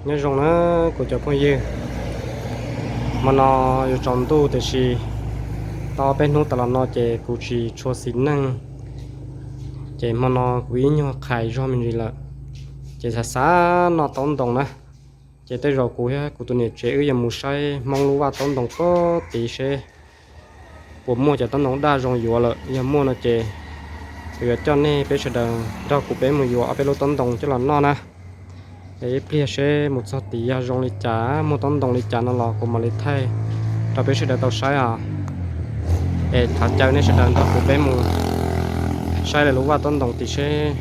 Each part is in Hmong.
Nyob zoo na kuv cov phooj ywg, hmo no yuav tsaus ntuj tiam sis tau ob peb hnub tas los no ces kuv tsis tshua xis neej, ces hmo no kuv ib nyuag qhais zog me ntsis lawm, ces xav xav noj taub ntoos na. Ces tej zaum kuv thiab kuv tus niam tsev wb yuav mus saib Hmoob lub vaj taub ntoos pob tid seb puas muaj cov taub ntoos daj zoo yuav lawm. Yog muaj no ces kuv yuav coj nej peb sawv daws nrog kuv peb mus yuav ob peb lub taub ntoos coj los noj na. Es ib pliag seb mus txog tid yog zoo li cas, muaj taub ntoos li cas no los kuv mam li thaij rau peb sawv daws tau saib os. Es thov caw nej sawv daws nrog kuv peb mus saib lawv lub vaj taub ntoos tid seb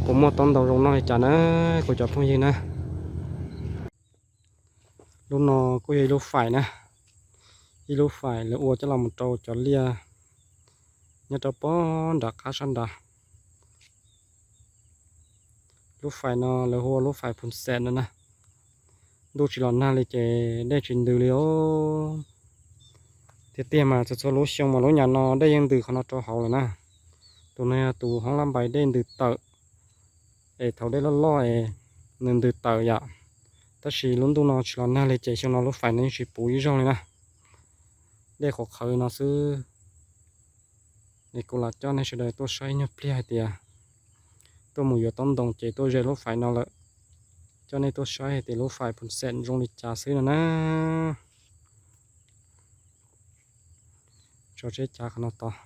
puas muaj taub ntoos zoo noj li cas na kuv cov phooj ywg na. Lub no kuj yog ib lub fais na, ib lub fais lawv ua coj los mus rau cov liaj nyob rau pob nram qab sab nrad. Lub fais no lawv hu ua lub fais Phoo Xees no na. Ntuj tsis los nag li ces dej tsis ntws li os. Tiag tiag mas txhua txhua lub xyoo mas lub nyam no dej yeej ntws qhov no rau hauv lawm na. Tus no yog tus hoob lab npais dej ntws tawm, es thaum dej loj loj es nws ntws tawm yom. Tab sis lub ntuj no tsis los nag li ces xyoo no lub fais no yeej tsis puv ib zaug li na. Dej qhuav qhawv no xwb. Es kuv lam coj nej sawv daws tuaj saib nyuag pliag hais tias tuaj mus yuav taub ntoos ces tuaj ze lub fais no lawm. Coj nej tuaj saib hais tias lub fais Phoo Xees zoo li cas xwb no na. Tso tsheb cav qhov no tos.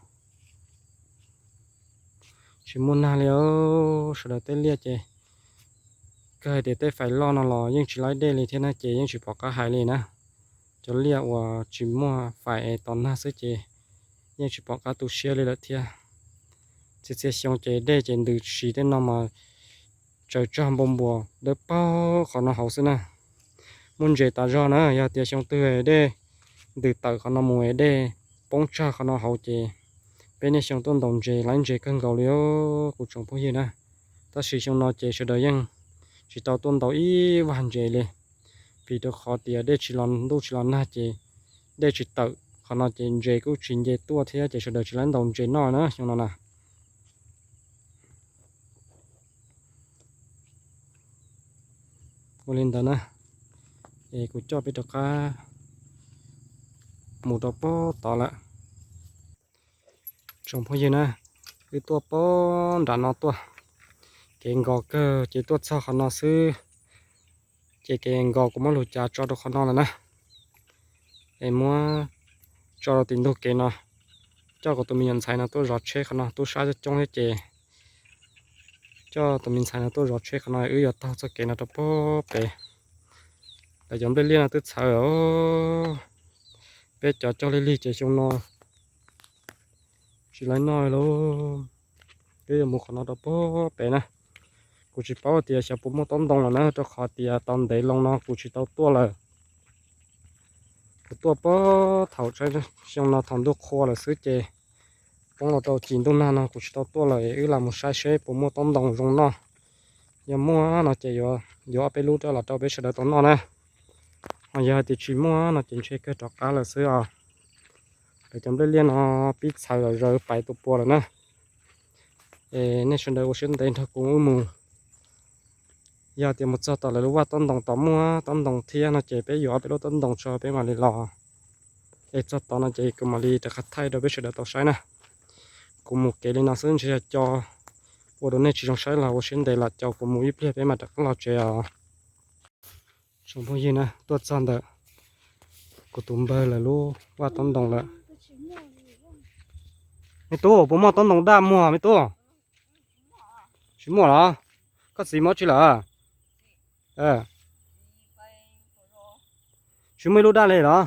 Tsis muaj nag li os, sawv daws tej liaj ces kawg hais tias tej fais loj no los yeej tsis laib dej li thiab na ces yeej tsis pom qab hais li na. Cov liaj uas tsis muaj fais es tos nag xwb ces yeej tsis pom qab tu siab li lawm thiab. Txhia txhia xyoo ces dej ces ntws tsis tej no mas tsaws tsog npau npuas dawb paug qhov no hauv xwb na. Muaj ntses tas zog na, yog tias xyoo twg dej ntws tawm qhov no mus es dej poob tsag qhov no hauv ces peb niaj xyoo tuaj ntaus ntses laib ntses kawg nkaus li os kuv tsoom phooj ywg na. Tab sis xyoo no ces sawv daws yeej tsis tau tuaj ntaus ib vag ntses li, vim rau qhov tias dej tsis los, ntuj tsis los nag ces dej tsis tawm qhov no ces ntses kuj tsis nce tuaj thiab ces sawv daws tsis laib ntaus ntses noj na xyoo no na. Ua li ntawd na, es kuv coj peb rov qab mus rau pob tod lawm. Tsoom phooj ywg na, wb tuaj pob nram no tuaj, kev nkos kawg ces tuaj txog qhov no xwb, ces kev nkos kuv muab lug cav tso rau qhov no lawm na. Es muab tso rau tim ntug kev no, coj kuv tus me nyuam ntxhais no tuaj zov tsheb qhov no, tub sab coob coob thiab ces coj tus me ntxhais no tuaj zov tsheb qhov no, wb yuav taug txoj kev no rau pob pem. Lawv cov nplej liaj no twb txhawv os. Peb cov cog lig lig ces xyoo no tsis laib noj lauj. Peb yuav mus qhov no rau pob pem na. Kuv tsis paub tias xyov puas muaj taub ntoo lawm na, rau qhov tias tau ntev loo no kuv tsis tau tuaj lawm. Kuv tuaj pob thaum xyoo no thaum ntuj qhua lawm xwb ces poob los rau cim ntuj nag no kuv tsis tau tuaj lawm. Wb lam mus saib seb puas muaj taub ntoo zoo noj. Yog muaj no ces yuav ob peb lub rau los rau peb sawv daws tau noj na. Ho yog hais tias tsis muaj no ces ntshe kawg rov qab lawm xwb os. Lawv cov nplej liaj no pib txhawv los zawv pais tua pua lawm na. Es nej sawv daws ua siab ntev nrog kuv wb mus. Yog tias mus txog tom lawv lub vaj taub ntoo tom muaj taub ntoo thiab no ces peb yuav ob peb lub taub ntoo tso peb mam li los. Es txog tod no ces kuv mam li rov qab thaij rau peb sawv daws tau saib na. Kuv mus kev li no xwb ntshe yog co ua rau nej tsis zoo saib los ua siab ntev los caum kuv mus ib pliag peb mam rov qab los tsev os. Tsoom phooj ywg na, tuaj txog ntawm kuv tus npawg lawv lub vaj taub ntoo lawm. Me tub, puas muaj taub ntoo daj muag me tub? Tsis muaj los? Koj txiv muab tsi lawm? Tsis muaj ib lub daj li los?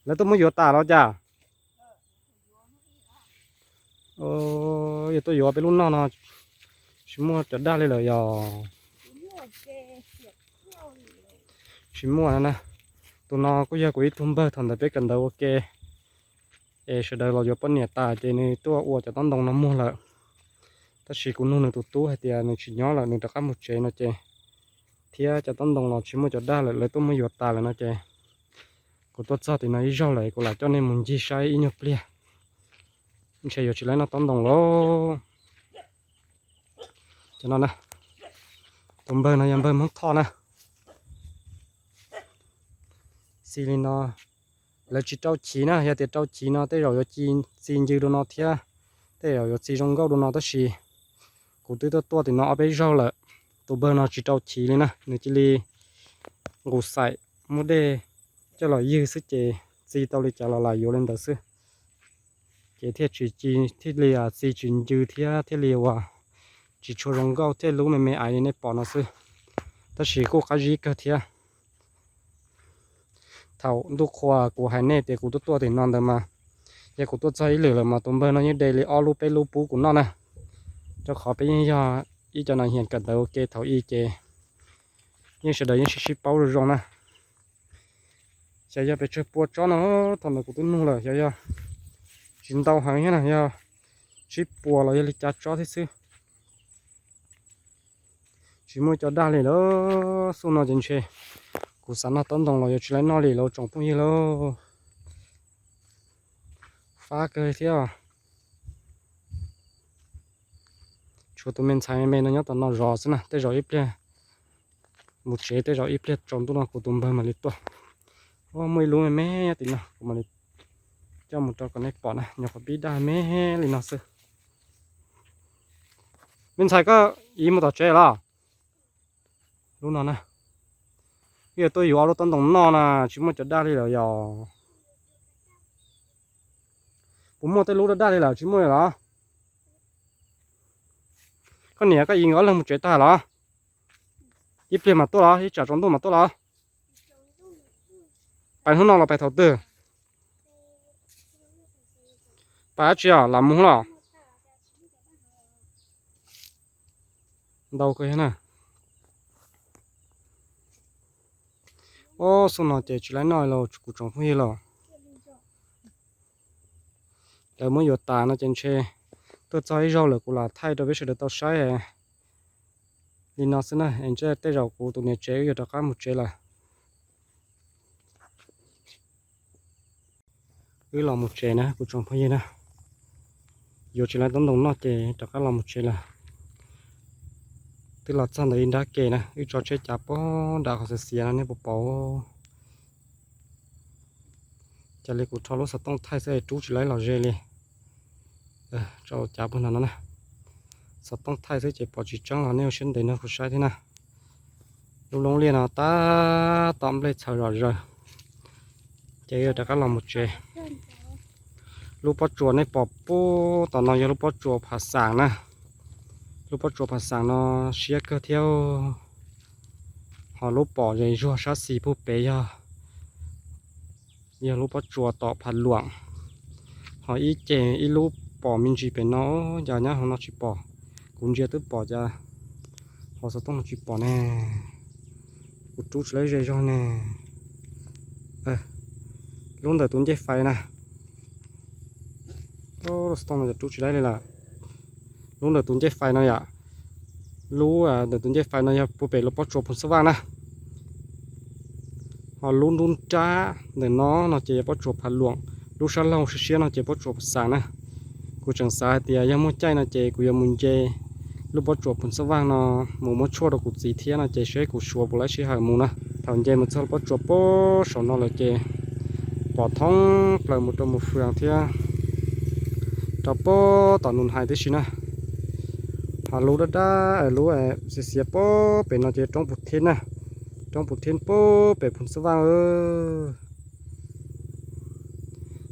Lawv tuaj muab yuav tas los cas? Yog tuaj yuav peb lub noj no, tsis muaj cov daj li lawm yog? Tsis muaj na. Tus no kuj yog kuv ib tug npawg thaum ntawd peb kawm ntawv ua ke, es sawv daws los yuav poj niam tas ces nws tuaj ua cov taub ntoo no muag lawm. Tab sis kuv nug nws tus tub hais tias nws tsis nyob lawm, nws rov qab mus tsev no ces, thiab cov taub ntoo los tsis muaj cov daj lawm, lawv tuaj muab yuav tas lawm no ces, kuv tuaj txog tim no ib zaug lawm, kuv lam coj nej mus ncig saib ib nyuag pliag. Ntshe yuav tsis laib noj taub ntoo lauj. Cov no na, Tus npawg no yog npawg Hmoob Thoj na. Txi li no, lawv tsis rau chiv na, yog tias rau chiv no tej zaum yuav txi ncw rau no thiab, tej zaum yuav txi zoo nkauj rau no tab sis kuv twb tuaj tuaj tim no ob peb zaug lawm, tus npawg no tsis rau chiv li na, nws cia li nqus xaim muab dej coj los ywg xwb ces txi tau li cas los lam yuav li ntawd xwb. Ces thiaj tsis, thiaj li txi tsis ncw thiab thiaj li uas tsis tshua zoo nkauj thiab lub me me aiv li nej pom no xwb, tab sis kuj qab zib kawg thiab. Thaum ntuj qhua kuv hais nej tias kuv tuaj tuaj tim no ntawd mas, yog kuv tuaj txog ib lwm lawm mas tus npawg no yeej de li ob lub peb lub pub kuv noj na. Rau qhov peb yeej yog ib co nas hias kawm ntawv ua ke thaum ub ces yeej sawv daws yeej sib sib paub zoo zoo na. Xyov yog pes tsawg pua tsob no, thaum ntawd kuv twb nug lawm, xyov yog tsis ntau heev thiab na, yog tsib puas los yog li cas tsob thiab xwb. Tsis muaj cov dag li lawm, xub no ces ntshe kuv xav noj taub ntoo los yuav tsis laib noj li lawm tsoom phooj ywg lauj. Fab kawg thiab. Tshuav tus me ntxhais me me no nyob tom no zov xwb na, tej zaum ib pliag mus tsev, tej zaum ib pliag tsaus ntuj no kuv tus npawg mam li tuaj. Muaj ib lub me me nyob tim no kuv mam li coj mus rau kom nej pom na, nyuam qhuav pib daj me li no xwb. Me ntxhais, koj ib mus tom tsev los? Lub no na, wb yuav tuaj yuav ob lub taub ntoo noj na, tsis muaj cov daj li lawm yog. Puas muaj tej lub daj daj li lawm, tsis muaj li los? Koj niam koj ib ob leeg mus tsev tag los? Ib pliag mas tuaj los, ib tsam tsaus ntuj mas tuaj los? Pais hnub no los pais thaum twg? Pais dab tsi os, lam mus los? Ntau kawg na. Ob, xub no ces tsis laib noj los kuv tsoom phooj ywg los. Lawv muab yuav tas no ces ntshe tuaj txog ib zaug lawm kuv lam thaij rau peb sawv daws tau saib li no xwb na, es ntshe tej zaum kuv tus niam tsev wb yuav rov qab mus tsev lawm. Wb los mus tsev na kuv tsoom phooj ywg na, yuav tsis laib taub ntoo noj ces rov qab los mus tsev lawm. Twb los txog ntawm ib nrab ke na, wb tso tsheb cav pog nram qhov xiav xiav no nej puas pom. Cas li kuv rho lub xov tooj thaij xwb es rub tsis laib los ze li. Tso cav pug no no na. Xov tooj thaij xwb ces pom tsis tseeb los nej ua siab ntev nrog kuv saib thiab na. Lub loob liaj no tab tom nplej txhaws zom zaws. Ces yuav rov qab los mus tsev. Lub pob tsuas nej pom pub tom no yog lub pob tsuas phav xaam na. Lub pob tsuas phav xaam no siab kawg thiab. Ho lub pom zes zuag sab xis pug pem yog, yog lub pob tsuas tom phav luam. Ho ib ce ib lub pom me ntsis pem no, cas nyob hauv no tsis pom. Kuv ntsia twb pom cas hauv xov tooj no tsis pom ne. Kuv rub tsis laib ze zog ne. Lub ntawm tus ncej fais na. Xov tooj no rub tsis laib li lawm. Lub ntawm tus ncej fais no yom. Lub ntawm tus ncej fais no yog puag pem lub pob tsuas phoos xab vaj na. Ho lub nruab nrab ntawm no no ces yog pob tsuas phav luam, lub sab laug siab siab no ces pob tsuas phav xaam na. Kuv tseem xav hais tias yog muaj caij no ces kuv yuav mus nce lub pob tsuas phoos xab vaj no mus muab tshuaj rau kuv txiv thiab no ces seb kuv suav puas laib sij hawm mus na. Thaum nce mus txog lub pob tsuas pem saum no lawm ces pom thoob plaws mus rau Mus Fwm thiab rau pem tom Nus Hais tib si na. Ho lub dab dab lub xiav xiav pem no ces roob Pus Thib na. Roob Pus Thib pem phoos xab vaj.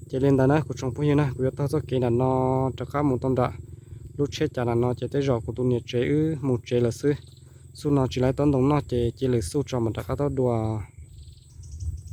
Ces li ntawd na kuv tsoom phooj ywg na, kuv yuav taug txoj kev nram no rov qab mus tau nram lub tsheb cav nram no ces tej zaum kuv tus niam tsev wb mus tsev lawm xwb. Xub no tsis laib taub ntoo noj ces cia lwm xub tso mam rov qab taub dua.